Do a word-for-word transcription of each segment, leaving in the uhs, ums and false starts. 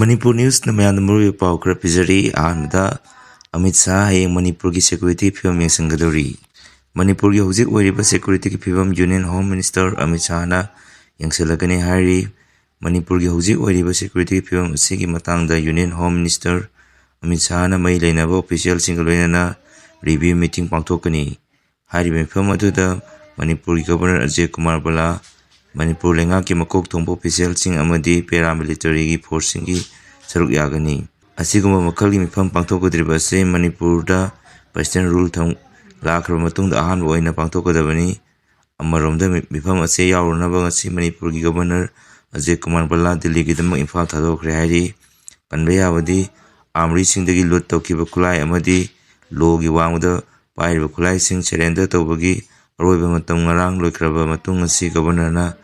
ꯃꯅꯤꯄꯨꯔ ꯅ꯭ꯌꯨꯁꯅ ꯃꯌꯥꯝꯗ ꯃꯔꯨꯑꯣꯏꯕ ꯄꯥꯎ ꯈꯔ ꯄꯤꯖꯔꯤ꯫ ꯑꯍꯥꯟꯕꯗ, ꯑꯃꯤꯠ ꯁꯥꯍ ꯍꯌꯦꯡ ꯃꯅꯤꯄꯨꯔꯒꯤ ꯁꯦꯀ꯭ꯌꯨꯔꯤꯇꯤꯒꯤ ꯐꯤꯕꯝ ꯌꯦꯡꯁꯤꯟꯒꯗꯧꯔꯤ꯫ ꯃꯅꯤꯄꯨꯔꯒꯤ ꯍꯧꯖꯤꯛ ꯑꯣꯏꯔꯤꯕ ꯁꯦꯀ꯭ꯌꯨꯔꯤꯇꯤꯒꯤ ꯐꯤꯕꯝ ꯌꯨꯅꯤꯌꯟ ꯍꯣꯝ ꯃꯤꯅꯤꯁꯇꯔ ꯑꯃꯤꯠ ꯁꯥꯍꯅ ꯌꯦꯡꯁꯤꯜꯂꯒꯅꯤ ꯍꯥꯏꯔꯤ꯫ ꯃꯅꯤꯄꯨꯔꯒꯤ ꯍꯧꯖꯤꯛ ꯑꯣꯏꯔꯤꯕ ꯁꯦꯀ꯭ꯌꯨꯔꯤꯇꯤꯒꯤ ꯐꯤꯕꯝ ꯑꯁꯤꯒꯤ ꯃꯇꯥꯡꯗ ꯌꯨꯅꯤꯌꯟ ꯍꯣꯝ ꯃꯤꯅꯤꯁꯇꯔ ꯑꯃꯤꯠ ꯁꯥꯍꯅ ꯃꯔꯤ ꯂꯩꯅꯕ ꯑꯣꯐꯤꯁꯤꯌꯦꯜꯁꯤꯡꯒ ꯂꯣꯏꯅꯅ ꯔꯤꯚꯤꯌꯨ ꯃꯤꯇꯤꯡ ꯄꯥꯡꯊꯣꯛꯀꯅꯤ꯫ ꯍꯥꯏꯔꯤꯕ ꯃꯤꯐꯝ ꯑꯗꯨꯗ ꯃꯅꯤꯄꯨꯔꯒꯤ ꯒꯕꯔꯅꯔ ꯑꯖꯌ ꯀꯨꯃꯥꯔ ꯕꯂꯥ, ꯃꯅꯤꯄꯨꯔ ꯂꯩꯉꯥꯛꯀꯤ ꯃꯀꯣꯛ ꯊꯣꯡꯕ ꯑꯣꯐꯤꯁꯤꯌꯦꯜꯁꯤꯡ ꯑꯃꯗꯤ ꯄꯦꯔꯥꯃꯤꯂꯤꯇꯔꯤꯒꯤ ꯐꯣꯔꯁꯁꯤꯡꯒꯤ ꯁꯔꯨꯛ ꯌꯥꯒꯅꯤ꯫ ꯑꯁꯤꯒꯨꯝꯕ ꯃꯈꯜꯒꯤ ꯃꯤꯐꯝ ꯄꯥꯡꯊꯣꯛꯀꯗꯧꯔꯤꯕ ꯑꯁꯤ ꯃꯅꯤꯄꯨꯔꯗ ꯄ꯭ꯔꯦꯁꯤꯗꯦꯟ ꯔꯨꯜ ꯊꯝ-, ꯂꯥꯛꯈ꯭ꯔꯕ ꯃꯇꯨꯡꯗ ꯑꯍꯥꯟꯕ ꯑꯣꯏꯅ ꯄꯥꯡꯊꯣꯛꯀꯗꯕꯅꯤ꯫ ꯑꯃꯔꯣꯝꯗ ꯃꯤ-, ꯃꯤꯐꯝ ꯑꯁꯤ ꯌꯥꯎꯔꯨꯅꯕ ꯉꯁꯤ ꯃꯅꯤꯄꯨꯔꯒꯤ ꯒꯕꯔꯅꯔ ꯑꯖꯌ ꯀꯨꯃꯥꯔ ꯕꯂꯥ ꯗꯤꯜꯂꯤꯒꯤꯗꯃꯛ ꯏꯝꯐꯥꯜ ꯊꯥꯗꯣꯛꯈ꯭ꯔꯦ ꯍꯥꯏꯔꯤ꯫ ꯄꯟꯕ ꯌꯥꯕꯗꯤ, ꯑꯥꯔꯝꯔꯤꯁꯤꯡꯗꯒꯤ ꯂꯨꯠ ꯇꯧꯈꯤꯕ ꯈꯨꯠꯂꯥꯏ ꯑꯃꯗꯤ ꯂꯣꯒꯤ ꯋꯥꯡꯃꯗ ꯄꯥꯏꯔꯤꯕ ꯈꯨꯠꯂꯥꯏꯁꯤꯡ ꯁꯔꯦꯟꯗꯔ ꯇꯧꯕꯒꯤ ꯑꯔꯣꯏꯕ ꯃꯇꯝ ꯉꯔꯥꯡ ꯂꯣꯏꯈ꯭ꯔꯕ ꯃꯇꯨꯡ ꯑꯁꯤ ꯒꯕꯔꯅꯔꯅ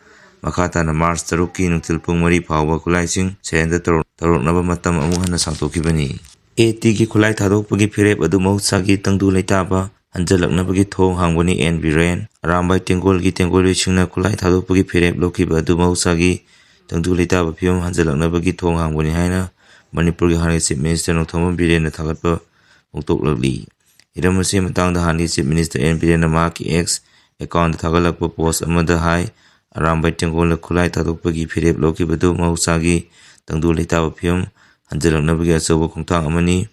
ꯃꯈꯥ ꯇꯥꯅ ꯃꯥꯔꯆ ꯇꯔꯨꯛꯀꯤ ꯅꯨꯡꯊꯤꯜ ꯄꯨꯡ ꯃꯔꯤ ꯐꯥꯎꯕ ꯈꯨꯠꯂꯥꯏꯁꯤꯡ ꯁꯔꯦꯟꯗꯔ ꯇꯧꯔꯛ-, ꯇꯧꯔꯛꯅꯕ ꯃꯇꯝ ꯑꯃꯨꯛ ꯍꯟꯅ ꯁꯥꯡꯗꯣꯛꯈꯤꯕꯅꯤ꯫ ꯑꯦ ꯇꯤꯒꯤ ꯈꯨꯠꯂꯥꯏ ꯊꯥꯗꯣꯛꯄꯒꯤ ꯐꯤꯔꯦꯞ ꯑꯗꯨ ꯃꯍꯧꯁꯥꯒꯤ ꯇꯪꯗꯨ ꯂꯩꯇꯥꯕ ꯍꯟꯖꯤꯜꯂꯛꯅꯕꯒꯤ ꯊꯣꯡ ꯍꯥꯡꯕꯅꯤ꯫ ꯑꯦꯟ ꯕꯤꯔꯦꯟ꯫ ꯑꯔꯥꯝꯕꯥꯏ ꯇꯦꯡꯒꯣꯜꯒꯤ ꯇꯦꯡꯒꯣꯜꯂꯣꯏꯁꯤꯡꯅ ꯈꯨꯠꯂꯥꯏ ꯊꯥꯗꯣꯛꯄꯒꯤ ꯐꯤꯔꯦꯞ ꯂꯧꯈꯤꯕ ꯑꯗꯨ ꯃꯍꯧꯁꯥꯒꯤ ꯇꯪꯗꯨ ꯂꯩꯇꯥꯕ ꯐꯤꯕꯝ ꯍꯟꯖꯤꯜꯂꯛꯅꯕꯒꯤ ꯊꯣꯡ ꯍꯥꯡꯕꯅꯤ ꯍꯥꯏꯅ ꯃꯅꯤꯄꯨꯔꯒꯤ ꯍꯥꯟꯅꯒꯤ ꯆꯤꯐ ꯃꯤꯅꯤꯁꯇꯔ ꯅꯣꯡꯊꯣꯝꯕꯝ ꯕꯤꯔꯦꯟꯅ ꯊꯥꯒꯠꯄ ꯐꯣꯡꯗꯣꯛꯂꯛꯂꯤ꯫ ꯍꯤꯔꯝ ꯑꯁꯤꯒꯤ ꯃꯇꯥꯡꯗ ꯍꯥꯟꯅꯒꯤ ꯆꯤꯐ ꯃꯤꯅꯤꯁꯇꯔ ꯑꯦꯟ ꯕꯤꯔꯦꯟꯅ ꯃꯍꯥꯛꯀꯤ ꯑꯦꯛꯁ ꯑꯦꯀꯥꯎꯟꯗ ꯊꯥꯒꯠꯂꯛꯄ ꯄꯣꯁ ꯑꯃꯗ ꯍꯥꯏ, ꯑꯔꯥꯝꯕꯥꯏ ꯇꯦꯡꯒꯣꯜꯅ ꯈꯨꯠꯂꯥꯏ ꯊꯥꯗꯣꯛꯄꯒꯤ ꯐꯤꯔꯦꯞ ꯂꯧꯈꯤꯕꯗꯨ ꯃꯍꯧꯁꯥꯒꯤ ꯇꯪꯗꯨ ꯂꯩꯇꯥꯕ ꯐꯤꯕꯝ ꯍꯟꯖꯤꯜꯂꯛꯅꯕꯒꯤ ꯑꯆꯧꯕ ꯈꯣꯡꯊꯥꯡ ꯑꯃꯅꯤ꯫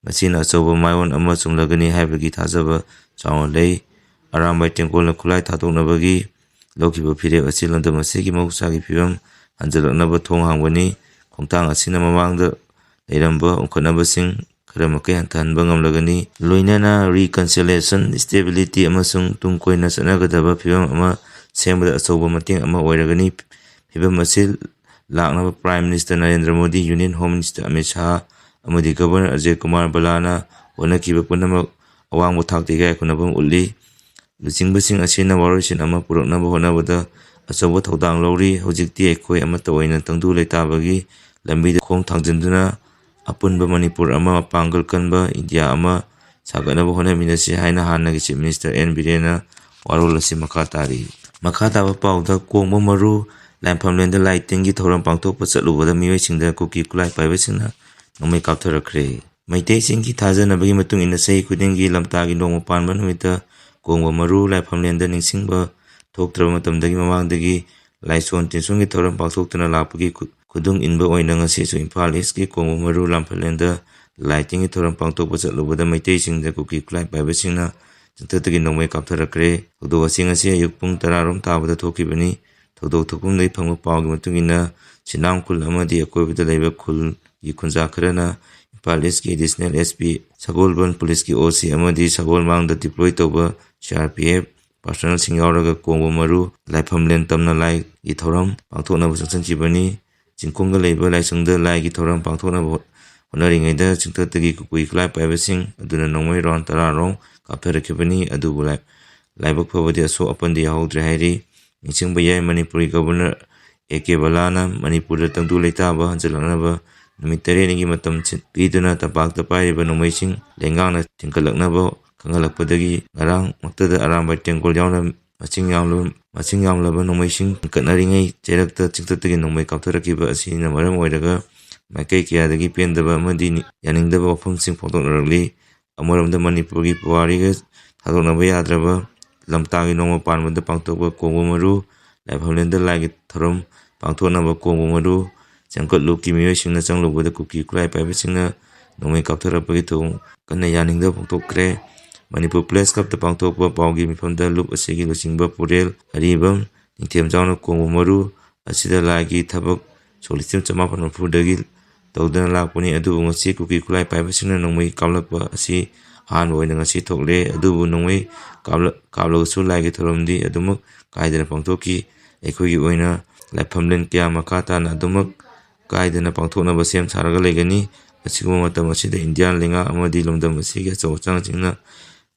ꯃꯁꯤꯅ ꯑꯆꯧꯕ ꯃꯥꯏꯑꯣꯟ ꯑꯃ ꯆꯨꯝꯂꯒꯅꯤ ꯍꯥꯏꯕꯒꯤ ꯊꯥꯖꯕ ꯆꯥꯎꯅ ꯂꯩ꯫ ꯑꯔꯥꯝꯕꯥꯏ ꯇꯦꯡꯒꯣꯜꯅ ꯈꯨꯠꯂꯥꯏ ꯊꯥꯗꯣꯛꯅꯕꯒꯤ ꯂꯧꯈꯤꯕ ꯐꯤꯔꯦꯞ ꯑꯁꯤ ꯂꯝꯗꯝ ꯑꯁꯤꯒꯤ ꯃꯍꯧꯁꯥꯒꯤ ꯐꯤꯕꯝ ꯍꯟꯖꯤꯜꯂꯛꯅꯕ ꯊꯣꯡ ꯍꯥꯡꯕꯅꯤ꯫ ꯈꯣꯡꯊꯥꯡ ꯑꯁꯤꯅ ꯃꯃꯥꯡꯗ ꯂꯩꯔꯝꯕ ꯎꯪꯈꯠꯅꯕꯁꯤꯡ ꯈꯔ ꯃꯈꯩ ꯍꯟꯊꯍꯟꯕ ꯉꯝꯂꯒꯅꯤ꯫ ꯂꯣꯏꯅꯅ reconciliation, stability ꯑꯃꯁꯨꯡ ꯇꯨꯡ ꯀꯣꯏꯅ ꯆꯠꯅꯒꯗꯕ ꯐꯤꯕꯝ ꯑꯃ ꯁꯦꯝꯕꯗ ꯑꯆꯧꯕ ꯃꯇꯦꯡ ꯑꯃ ꯑꯣꯏꯔꯒꯅꯤ꯫ ꯐꯤꯕꯝ ꯑꯁꯤ ꯂꯥꯛꯅꯕ prime minister Narendra Modi, union home minister Amit Shah ꯑꯃꯗꯤ ꯒꯕꯔꯅꯔ ꯑꯖꯌ ꯀꯨꯃꯥꯔ ꯕꯂꯥꯅ ꯍꯣꯠꯅꯈꯤꯕ ꯄꯨꯝꯅꯃꯛ ꯑꯋꯥꯡꯕ ꯊꯥꯛꯇ ꯏꯀꯥꯏ ꯈꯨꯝꯅꯕ ꯑꯃ ꯎꯠꯂꯤ꯫ ꯂꯨꯆꯤꯡꯕꯁꯤꯡ ꯑꯁꯤꯅ ꯋꯥꯔꯣꯏꯁꯤꯟ ꯑꯃ ꯄꯨꯔꯛꯅꯕ ꯍꯣꯠꯅꯕꯗ ꯑꯆꯧꯕ ꯊꯧꯗꯥꯡ ꯂꯧꯔꯤ꯫ ꯍꯧꯖꯤꯛꯇꯤ ꯑꯩꯈꯣꯏ ꯑꯃꯠꯇ ꯑꯣꯏꯅ ꯇꯪꯗꯨ ꯂꯩꯇꯥꯕꯒꯤ ꯂꯝꯕꯤꯗ ꯈꯣꯡ ꯊꯥꯡꯖꯤꯟꯗꯨꯅ ꯑꯄꯨꯟꯕ ꯃꯅꯤꯄꯨꯔ ꯑꯃ, ꯃꯄꯥꯡꯒꯜ ꯀꯟꯕ ꯏꯟꯗꯤꯌꯥ ꯑꯃ ꯁꯥꯒꯠꯅꯕ ꯍꯣꯠꯅꯃꯤꯟꯅꯁꯤ ꯍꯥꯏꯅ ꯍꯥꯟꯅꯒꯤ ꯆꯤꯐ ꯃꯤꯅꯤꯁꯇꯔ ꯑꯦꯟ ꯕꯤꯔꯦꯟꯅ ꯋꯥꯔꯣꯜ ꯑꯁꯤ ꯃꯈꯥ ꯇꯥꯔꯤ꯫ ꯃꯈꯥ ꯇꯥꯕ ꯄꯥꯎꯗ, ꯀꯣꯡꯕ ꯃꯔꯨ ꯂꯥꯏꯐꯝꯂꯦꯟꯗ ꯂꯥꯏ ꯇꯤꯟꯒꯤ ꯊꯧꯔꯝ ꯄꯥꯡꯊꯣꯛꯄ ꯆꯠꯂꯨꯕꯗ ꯃꯤꯑꯣꯏꯁꯤꯡꯗ ꯀꯨꯀꯤ ꯈꯨꯠꯂꯥꯏ ꯄꯥꯏꯕꯁꯤꯡꯅ ꯅꯣꯡꯃꯩ ꯀꯥꯞꯊꯔꯛꯈ꯭ꯔꯦ꯫ ꯃꯩꯇꯩꯁꯤꯡꯒꯤ ꯊꯥꯖꯅꯕꯒꯤ ꯃꯇꯨꯡ ꯏꯟꯅ ꯆꯍꯤ ꯈꯨꯗꯤꯡꯒꯤ ꯂꯝꯇꯥꯒꯤ ꯅꯣꯡꯃ ꯄꯥꯟꯕ ꯅꯨꯃꯤꯠꯇ ꯀꯣꯡꯕ ꯃꯔꯨ ꯂꯥꯏꯐꯝꯂꯦꯟꯗ ꯅꯤꯡꯁꯤꯡꯕ ꯊꯣꯛꯇ꯭ꯔꯕ ꯃꯇꯝꯗꯒꯤ ꯃꯃꯥꯡꯗꯒꯤ ꯂꯥꯏꯁꯣꯟ ꯇꯤꯟꯁꯣꯟꯒꯤ ꯊꯧꯔꯝ ꯄꯥꯡꯊꯣꯛꯇꯨꯅ ꯂꯥꯛꯄꯒꯤ ꯈꯨ-, ꯈꯨꯗꯨꯡ ꯏꯟꯕ ꯑꯣꯏꯅ ꯉꯁꯤꯁꯨ ꯏꯝꯐꯥꯜ ꯏꯁꯀꯤ ꯀꯣꯡꯕ ꯃꯔꯨ ꯂꯥꯏꯐꯝꯂꯦꯟꯗ ꯂꯥꯏ ꯇꯤꯟꯒꯤ ꯊꯧꯔꯝ ꯄꯥꯡꯊꯣꯛꯄ ꯆꯠꯂꯨꯕꯗ ꯃꯩꯇꯩꯁꯤꯡꯗ ꯀꯨꯀꯤ ꯈꯨꯠꯂꯥꯏ ꯄꯥꯏꯕꯁꯤꯡꯅ ꯆꯤꯡꯊꯛꯇꯒꯤ ꯅꯣꯡꯃꯩ ꯀꯥꯞꯊꯔꯛꯈ꯭ꯔꯦ꯫ ꯊꯧꯗꯣꯛ ꯑꯁꯤ ꯉꯁꯤ ꯑꯌꯨꯛ ꯄꯨꯡ ꯇꯔꯥ ꯔꯣꯝ ꯇꯥꯕꯗ ꯊꯣꯛꯈꯤꯕꯅꯤ꯫ ꯊꯧꯗꯣꯛ ꯊꯣꯛꯐꯝꯗꯒꯤ ꯐꯪꯕ ꯄꯥꯎꯒꯤ ꯃꯇꯨꯡ ꯏꯟꯅ, ꯁꯤꯅꯥꯝ ꯈꯨꯜ ꯑꯃꯗꯤ ꯑꯀꯣꯏꯕꯗ ꯂꯩꯕ ꯈꯨꯜꯒꯤ ꯈꯨꯟꯖꯥ ꯈꯔꯅ ꯏꯝꯐꯥꯜ ꯏꯁꯀꯤ ꯑꯦꯗꯤꯁꯅꯦꯜ ꯑꯦꯁ ꯄꯤ, ꯁꯒꯣꯜꯕꯟ ꯄꯨꯂꯤꯁꯀꯤ ꯑꯣ ꯁꯤ ꯑꯃꯗꯤ ꯁꯒꯣꯜ ꯃꯥꯡꯗ ꯗꯤꯄ꯭ꯂꯣꯏ ꯇꯧꯕ ꯁꯤ ꯑꯥꯔ ꯄꯤ ꯑꯦꯐ ꯄꯥꯔꯁꯣꯅꯦꯜꯁꯤꯡ ꯌꯥꯎꯔꯒ ꯀꯣꯡꯕ ꯃꯔꯨ ꯂꯥꯏꯐꯝꯂꯦꯟ ꯇꯝꯅ ꯂꯥꯏꯒꯤ ꯊꯧꯔꯝ ꯄꯥꯡꯊꯣꯛꯅꯕ ꯆꯪꯁꯤꯟꯈꯤꯕꯅꯤ꯫ ꯆꯤꯡꯈꯣꯡꯗ ꯂꯩꯕ ꯂꯥꯏꯁꯪꯗ ꯂꯥꯏꯒꯤ ꯊꯧꯔꯝ ꯄꯥꯡꯊꯣꯛꯅꯕ ꯍꯣ-, ꯍꯣꯠꯅꯔꯤꯉꯩꯗ ꯆꯤꯡꯊꯛꯇꯒꯤ ꯀꯨꯀꯤ ꯈꯨꯠꯂꯥꯏ ꯄꯥꯏꯕꯁꯤꯡ ꯑꯗꯨꯅ ꯅꯣꯡꯃꯩ ꯔꯥꯎꯟ ꯇꯔꯥ ꯔꯣꯝ ꯀꯥꯞꯊꯔꯛꯈꯤꯕꯅꯤ꯫ ꯑꯗꯨꯕꯨ ꯂꯥꯏ-, ꯂꯥꯏꯕꯛ ꯐꯕꯗꯤ ꯑꯁꯣꯛ ꯑꯄꯟꯗꯤ ꯌꯥꯎꯍꯧꯗ꯭ꯔꯦ ꯍꯥꯏꯔꯤ꯫ ꯅꯤꯡꯁꯤꯡꯕ ꯌꯥꯏ, ꯃꯅꯤꯄꯨꯔꯒꯤ ꯒꯕꯔꯅꯔ ꯑꯦ ꯀꯦ ꯕꯂꯥꯅ ꯃꯅꯤꯄꯨꯔꯗ ꯇꯪꯗꯨ ꯂꯩꯇꯥꯕ ꯍꯟꯖꯤꯜꯂꯛꯅꯕ ꯅꯨꯃꯤꯠ ꯇꯔꯦꯠꯅꯤꯒꯤ ꯃꯇꯝ ꯁꯤ-, ꯄꯤꯗꯨꯅ ꯇꯝꯄꯥꯛꯇ ꯄꯥꯏꯔꯤꯕ ꯅꯣꯡꯃꯩꯁꯤꯡ ꯂꯩꯉꯥꯛꯅ ꯊꯤꯡꯒꯠꯂꯛꯅꯕ ꯈꯪꯍꯜꯂꯛꯄꯗꯒꯤ ꯉꯔꯥꯡꯃꯛꯇꯗ ꯑꯔꯥꯝꯕꯥꯏ ꯇꯦꯡꯒꯣꯜ ꯌꯥꯎꯅ ꯃꯁꯤꯡ ꯌꯥꯝꯂꯕ, ꯃꯁꯤꯡ ꯌꯥꯝꯂꯕ ꯅꯣꯡꯃꯩꯁꯤꯡ ꯀꯠꯅꯔꯤꯉꯩ ꯆꯩꯔꯛꯇ ꯆꯤꯡꯊꯛꯇꯒꯤ ꯅꯣꯡꯃꯩ ꯀꯥꯞꯊꯔꯛꯈꯤꯕ ꯑꯁꯤꯅ ꯃꯔꯝ ꯑꯣꯏꯔꯒ ꯃꯥꯏꯀꯩ ꯀꯌꯥꯗꯒꯤ ꯄꯦꯟꯗꯕ ꯑꯃꯗꯤ ꯅꯤ-, ꯌꯥꯅꯤꯡꯗꯕ ꯋꯥꯐꯝꯁꯤꯡ ꯐꯣꯡꯗꯣꯛꯅꯔꯛꯂꯤ꯫ ꯑꯃꯔꯣꯝꯗ ꯃꯅꯤꯄꯨꯔꯒꯤ ꯄꯨꯋꯥꯔꯤꯒ ꯊꯥꯗꯣꯛꯅꯕ ꯌꯥꯗ꯭ꯔꯕ ꯂꯝꯇꯥꯒꯤ ꯅꯣꯡꯃ ꯄꯥꯟꯕꯗ ꯄꯥꯡꯊꯣꯛꯄ ꯀꯣꯡꯕ ꯃꯔꯨ ꯂꯥꯏꯐꯝꯂꯦꯟꯗ ꯂꯥꯏꯒꯤ ꯊꯧꯔꯝ ꯄꯥꯡꯊꯣꯛꯅꯕ ꯀꯣꯡꯕ ꯃꯔꯨ ꯆꯦꯡꯀꯠꯂꯨꯞꯀꯤ ꯃꯤꯑꯣꯏꯁꯤꯡꯅ ꯆꯪꯂꯨꯕꯗ ꯀꯨꯀꯤ ꯈꯨꯠꯂꯥꯏ ꯄꯥꯏꯕꯁꯤꯡꯅ ꯅꯣꯡꯃꯩ ꯀꯥꯞꯊꯔꯛꯄꯒꯤ ꯊꯧꯑꯣꯡ ꯀꯟꯅ ꯌꯥꯅꯤꯡꯗꯕ ꯐꯣꯡꯗꯣꯛꯈ꯭ꯔꯦ꯫ ꯃꯅꯤꯄꯨꯔ ꯄ꯭ꯔꯦꯁ ꯀ꯭ꯂꯕꯇ ꯄꯥꯡꯊꯣꯛꯄ ꯄꯥꯎꯒꯤ ꯃꯤꯐꯝꯗ ꯂꯨꯞ ꯑꯁꯤꯒꯤ ꯂꯨꯆꯤꯡꯕ ꯄꯨꯔꯦꯜ ꯑꯔꯤꯕꯝ ꯅꯤꯡꯊꯦꯝꯖꯥꯎꯅ ꯀꯣꯡꯕ ꯃꯔꯨ ꯑꯁꯤꯗ ꯂꯥꯏꯒꯤ ꯊꯕꯛ ꯁꯣꯛ ꯂꯤꯁꯤꯡ ꯆꯃꯥꯄꯟ ꯃꯔꯤꯐꯨꯗꯒꯤ ꯇꯧꯗꯨꯅ ꯂꯥꯛꯄꯅꯤ꯫ ꯑꯗꯨꯕꯨ ꯉꯁꯤ ꯀꯨꯀꯤ ꯈꯨꯠꯂꯥꯏ ꯄꯥꯏꯕꯁꯤꯡꯅ ꯅꯣꯡꯃꯩ ꯀꯥꯞꯂꯛꯄ ꯑꯁꯤ ꯑꯍꯥꯟꯕ ꯑꯣꯏꯅ ꯉꯁꯤ ꯊꯣꯛꯂꯦ꯫ ꯑꯗꯨꯕꯨ ꯅꯣꯡꯃꯩ ꯀꯥꯞꯂ-, ꯀꯥꯞꯂꯕꯁꯨ ꯂꯥꯏꯒꯤ ꯊꯧꯔꯝꯗꯤ ꯑꯗꯨꯃꯛ ꯀꯥꯏꯗꯅ ꯄꯥꯡꯊꯣꯛꯈꯤ꯫ ꯑꯩꯈꯣꯏꯒꯤ ꯑꯣꯏꯅ ꯂꯥꯏꯐꯝꯂꯦꯟ ꯀꯌꯥ ꯃꯈꯥ ꯇꯥꯅ ꯑꯗꯨꯃꯛ ꯀꯥꯏꯗꯅ ꯄꯥꯡꯊꯣꯛꯅꯕ ꯁꯦꯝ ꯁꯥꯔꯒ ꯂꯩꯒꯅꯤ꯫ ꯑꯁꯤꯒꯨꯝꯕ ꯃꯇꯝ ꯑꯁꯤꯗ ꯏꯟꯗꯤꯌꯥꯟ ꯂꯩꯉꯥꯛ ꯑꯃꯗꯤ ꯂꯝꯗꯝ ꯑꯁꯤꯒꯤ ꯑꯆꯧ ꯑꯁꯥꯡꯁꯤꯡꯅ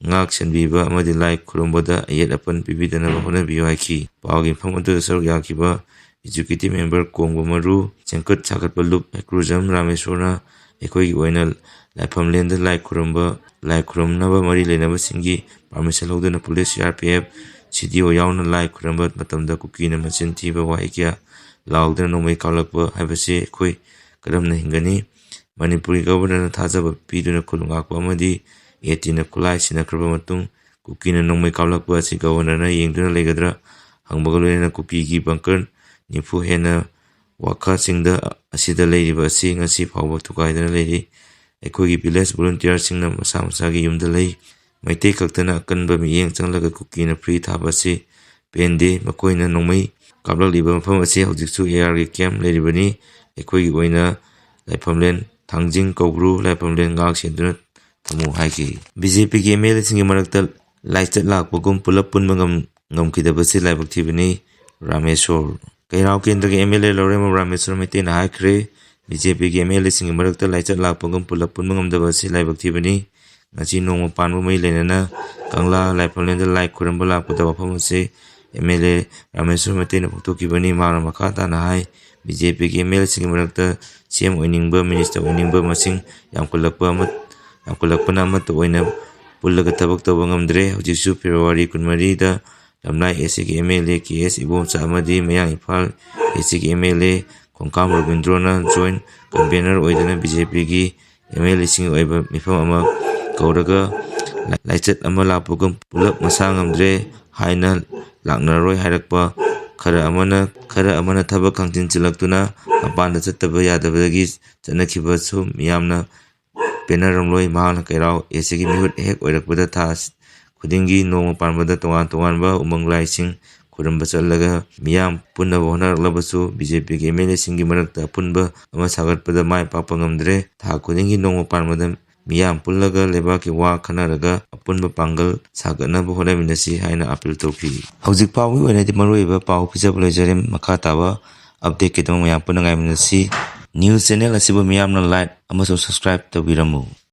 ꯉꯥꯛ ꯁꯦꯟꯕꯤꯕ ꯑꯃꯗꯤ ꯂꯥꯏ ꯈꯨꯔꯨꯝꯕꯗ ꯑꯌꯦꯠ ꯑꯄꯟ ꯄꯤꯕꯤꯗꯅꯕ ꯍꯣꯠꯅꯕꯤꯌꯨ ꯍꯥꯏꯈꯤ꯫ ꯄꯥꯎꯒꯤ ꯃꯐꯝ ꯑꯗꯨꯗ ꯁꯔꯨꯛ ꯌꯥꯈꯤꯕ ꯑꯦꯖꯨꯀꯦꯇꯤꯚ ꯃꯦꯝꯕꯔ ꯀꯣꯡꯕ ꯃꯔꯨ, ꯆꯦꯡꯀꯠ ꯁꯥꯒꯠꯄ ꯂꯨꯞ ꯍꯩꯀ꯭ꯔꯨꯖꯝ ꯔꯥꯃꯦꯁꯣꯔꯅ ꯑꯩꯈꯣꯏꯒꯤ ꯑꯣꯏꯅ ꯂꯥꯏꯐꯝꯂꯦꯟꯗ ꯂꯥꯏ ꯈꯨꯔꯨꯝꯕ, ꯂꯥꯏ ꯈꯨꯔꯨꯝꯅꯕ ꯃꯔꯤ ꯂꯩꯅꯕꯁꯤꯡꯒꯤ ꯄꯥꯔꯃꯤꯁꯟ ꯂꯧꯗꯨꯅ police, C R P F, ꯁꯤ ꯗꯤ ꯑꯣ ꯌꯥꯎꯅ ꯂꯥꯏ ꯈꯨꯔꯝꯕ ꯃꯇꯝꯗ ꯀꯨꯀꯤꯅ ꯃꯆꯤꯟ ꯊꯤꯕ ꯋꯥꯍꯩ ꯀꯌꯥ ꯂꯥꯎꯗꯨꯅ ꯅꯣꯡꯃꯩ ꯀꯥꯞꯂꯛꯄ ꯍꯥꯏꯕꯁꯤ ꯑꯩꯈꯣꯏ ꯀꯔꯝꯅ ꯍꯤꯡꯒꯅꯤ? ꯃꯅꯤꯄꯨꯔꯒꯤ ꯒꯕꯔꯅꯔꯅ ꯊꯥꯖꯕ ꯄꯤꯗꯨꯅ ꯈꯨꯜ ꯉꯥꯛꯄ ꯑꯃꯗꯤ ꯑꯦ ꯇꯤꯅ ꯈꯨꯠꯂꯥꯏ ꯁꯤꯟꯅꯈ꯭ꯔꯕ ꯃꯇꯨꯡ ꯀꯨꯀꯤꯅ ꯅꯣꯡꯃꯩ ꯀꯥꯞꯂꯛꯄ ꯑꯁꯤ ꯒꯕꯔꯅꯔꯅ ꯌꯦꯡꯗꯨꯅ ꯂꯩꯒꯗ꯭ꯔꯥ ꯍꯪꯕꯒ ꯂꯣꯏꯅꯅ ꯀꯨꯀꯤꯒꯤ ꯕꯪꯀꯔ ꯅꯤꯐꯨ ꯍꯦꯟꯅ ꯋꯥꯈꯥꯁꯤꯡꯗ ꯑꯁꯤꯗ ꯂꯩꯔꯤꯕ ꯑꯁꯤ ꯉꯁꯤ ꯐꯥꯎꯕ ꯊꯨꯒꯥꯏꯗꯅ ꯂꯩꯔꯤ꯫ ꯑꯩꯈꯣꯏꯒꯤ ꯚꯤꯂꯦꯖ ꯚꯣꯂꯨꯟꯇꯤꯌꯔꯁꯤꯡꯅ ꯃꯁꯥ ꯃꯁꯥꯒꯤ ꯌꯨꯝꯗ ꯂꯩ꯫ ꯃꯩꯇꯩ ꯈꯛꯇꯅ ꯑꯀꯟꯕ ꯃꯤꯠꯌꯦꯡ ꯆꯪꯂꯒ ꯀꯨꯀꯤꯅ ꯐ꯭ꯔꯤ ꯊꯥꯕ ꯑꯁꯤ ꯄꯦꯟꯗꯦ꯫ ꯃꯈꯣꯏꯅ ꯅꯣꯡꯃꯩ ꯀꯥꯞꯂꯛꯂꯤꯕ ꯃꯐꯝ ꯑꯁꯤ ꯍꯧꯖꯤꯛꯁꯨ ꯑꯦ ꯑꯥꯔꯒꯤ ꯀꯦꯝꯞ ꯂꯩꯔꯤꯕꯅꯤ꯫ ꯑꯩꯈꯣꯏꯒꯤ ꯑꯣꯏꯅ ꯂꯥꯏꯐꯝꯂꯦꯟ ꯊꯥꯡꯖꯤꯡ ꯀꯧꯕ꯭ꯔꯨ ꯂꯥꯏꯐꯝꯂꯦꯟ ꯉꯥꯛ ꯁꯦꯟꯗꯨꯅ ꯊꯝꯃꯨ ꯍꯥꯏꯈꯤ꯫ ꯕꯤ ꯖꯦ ꯄꯤꯒꯤ ꯑꯦꯝ ꯑꯦꯜ ꯑꯦꯁꯤꯡꯒꯤ ꯃꯔꯛꯇ ꯂꯥꯏꯆꯠ ꯂꯥꯛꯄꯒꯨꯝ ꯄꯨꯂꯞ ꯄꯨꯟꯕ ꯉꯝ-, ꯉꯝꯈꯤꯗꯕꯁꯤ ꯂꯥꯏꯕꯛ ꯊꯤꯕꯅꯤ꯫ ꯔꯥꯃꯦꯁꯣꯔ꯫ ꯀꯩꯔꯥꯎ ꯀꯦꯟꯗ꯭ꯔꯒꯤ ꯑꯦꯝ ꯑꯦꯜ ꯑꯦ ꯂꯧꯔꯦꯝꯕꯝ ꯔꯥꯃꯦꯁꯣꯔ ꯃꯩꯇꯩꯅ ꯍꯥꯏꯈ꯭ꯔꯦ, ꯕꯤ ꯖꯦ ꯄꯤꯒꯤ ꯑꯦꯝ ꯑꯦꯜ ꯑꯦꯁꯤꯡꯒꯤ ꯃꯔꯛꯇ ꯂꯥꯏꯆꯠ ꯂꯥꯛꯄꯒꯨꯝ ꯄꯨꯂꯞ ꯄꯨꯟꯕ ꯉꯝꯗꯕ ꯑꯁꯤ ꯂꯥꯏꯕꯛ ꯊꯤꯕꯅꯤ꯫ ꯉꯁꯤ ꯅꯣꯡꯃ ꯄꯥꯟꯕ ꯃꯔꯤ ꯂꯩꯅꯅ ꯀꯪꯂꯥ ꯂꯥꯏꯐꯝꯂꯦꯟꯗ ꯂꯥꯏ ꯈꯨꯔꯨꯝꯕ ꯂꯥꯛꯄꯗ ꯋꯥꯐꯝ ꯑꯁꯤ ꯑꯦꯝ ꯑꯦꯜ ꯑꯦ ꯔꯥꯃꯦꯁꯣꯔ ꯃꯩꯇꯩꯅ ꯐꯣꯡꯗꯣꯛꯈꯤꯕꯅꯤ꯫ ꯃꯍꯥꯛꯅ ꯃꯈꯥ ꯇꯥꯅ ꯍꯥꯏ, ꯕꯤ ꯖꯦ ꯄꯤꯒꯤ ꯑꯦꯝ ꯑꯦꯜ ꯑꯦꯁꯤꯡꯒꯤ ꯃꯔꯛꯇ ꯁꯤ ꯑꯦꯝ ꯑꯣꯏꯅꯤꯡꯕ, ꯃꯤꯅꯤꯁꯇꯔ ꯑꯣꯏꯅꯤꯡꯕ ꯃꯁꯤꯡ ꯌꯥꯝꯈꯠꯂꯛꯄ ꯑꯃ-, ꯌꯥꯝꯈꯠꯂꯛꯄꯅ ꯑꯃꯠꯇ ꯑꯣꯏꯅ ꯄꯨꯜꯂꯒ ꯊꯕꯛ ꯇꯧꯕ ꯉꯝꯗ꯭ꯔꯦ꯫ ꯍꯧꯖꯤꯛꯁꯨ ꯐꯦꯕ꯭ꯔꯨꯋꯥꯔꯤ ꯀꯨꯟꯃꯔꯤꯗ ꯂꯝꯂꯥꯏ ꯑꯦ ꯁꯤꯒꯤ ꯑꯦꯝ ꯑꯦꯜ ꯑꯦ ꯀꯦ ꯑꯦꯁ ꯏꯕꯣꯝꯆꯥ ꯑꯃꯗꯤ ꯃꯌꯥꯡ ꯏꯝꯐꯥꯜ ꯑꯦ ꯁꯤꯒꯤ ꯑꯦꯝ ꯑꯦꯜ ꯑꯦ ꯈꯣꯡꯀꯥꯝ ꯔꯣꯕꯤꯟꯗ꯭ꯔꯣꯅ ꯖꯣꯏꯟ ꯀꯟꯚꯦꯅꯔ ꯑꯣꯏꯗꯨꯅ ꯕꯤ ꯖꯦ ꯄꯤꯒꯤ ꯑꯦꯝ ꯑꯦꯜ ꯑꯦꯁꯤꯡꯒꯤ ꯑꯣꯏꯕ ꯃꯤꯐꯝ ꯑꯃ ꯀꯧꯔꯒ ꯂꯥꯏꯆꯠ ꯑꯃ ꯂꯥꯛꯄꯒꯨꯝ ꯄꯨꯂꯞ ꯃꯁꯥ ꯉꯝꯗ꯭ꯔꯦ ꯍꯥꯏꯅ ꯂꯥꯛꯅꯔꯣꯏ ꯍꯥꯏꯔꯛꯄ, ꯈꯔ ꯑꯃꯅ, ꯈꯔ ꯑꯃꯅ ꯊꯕꯛ ꯈꯪꯆꯤꯟ ꯆꯤꯜꯂꯛꯇꯨꯅ ꯃꯄꯥꯟꯗ ꯆꯠꯇꯕ ꯌꯥꯗꯕꯗꯒꯤ ꯆꯠꯅꯈꯤꯕꯁꯨ ꯃꯤꯌꯥꯝꯅ ꯄꯦꯟꯅꯔꯝꯂꯣꯏ꯫ ꯃꯍꯥꯛꯅ ꯀꯩꯔꯥꯎ ꯑꯦ ꯁꯤꯒꯤ ꯃꯤꯍꯨꯠ ꯍꯦꯛ ꯑꯣꯏꯔꯛꯄꯗ ꯊꯥ ꯈꯨꯗꯤꯡꯒꯤ ꯅꯣꯡꯃ ꯄꯥꯟꯕꯗ ꯇꯣꯉꯥꯟ ꯇꯣꯉꯥꯟꯕ ꯎꯃꯪ ꯂꯥꯏꯁꯤꯡ ꯈꯨꯔꯨꯝꯕ ꯆꯠꯂꯒ ꯃꯤꯌꯥꯝ ꯄꯨꯟꯅꯕ ꯍꯣꯠꯅꯔꯛꯂꯕꯁꯨ ꯕꯤ ꯖꯦ ꯄꯤꯒꯤ ꯑꯦꯝ ꯑꯦꯜ ꯑꯦꯁꯤꯡꯒꯤ ꯃꯔꯛꯇ ꯑꯄꯨꯟꯕ ꯑꯃ ꯁꯥꯒꯠꯄꯗ ꯃꯥꯏ ꯄꯥꯛꯄ ꯉꯝꯗ꯭ꯔꯦ꯫ ꯊꯥ ꯈꯨꯗꯤꯡꯒꯤ ꯅꯣꯡꯃ ꯄꯥꯟꯕꯗ ꯃꯤꯌꯥꯝ ꯄꯨꯜꯂꯒ ꯂꯩꯕꯥꯛꯀꯤ ꯋꯥ ꯈꯟꯅꯔꯒ ꯑꯄꯨꯟꯕ ꯄꯥꯡꯒꯜ ꯁꯥꯒꯠꯅꯕ ꯍꯣꯠꯅꯃꯤꯟꯅꯁꯤ ꯍꯥꯏꯅ ꯑꯥꯄꯤꯜ ꯇꯧꯈꯤ꯫ ꯍꯧꯖꯤꯛ ꯐꯥꯎꯕꯒꯤ ꯑꯣꯏꯅꯗꯤ ꯃꯔꯨꯑꯣꯏꯕ ꯄꯥꯎ ꯄꯤꯖꯕ ꯂꯣꯏꯖꯔꯦ꯫ ꯃꯈꯥ ꯇꯥꯕ ꯑꯞꯗꯦꯠꯀꯤꯗꯃꯛ ꯃꯌꯥꯝ ꯄꯨꯟꯅ ꯉꯥꯏꯃꯤꯟꯅꯁꯤ꯫ ꯅ꯭ꯌꯨꯁ ꯆꯦꯅꯦꯜ ꯑꯁꯤꯕꯨ ꯃꯤꯌꯥꯝꯅ ꯂꯥꯏꯛ ꯑꯃꯁꯨꯡ ꯁꯕꯁꯀ꯭ꯔꯥꯏꯕ ꯇꯧꯕꯤꯔꯝꯃꯨ꯫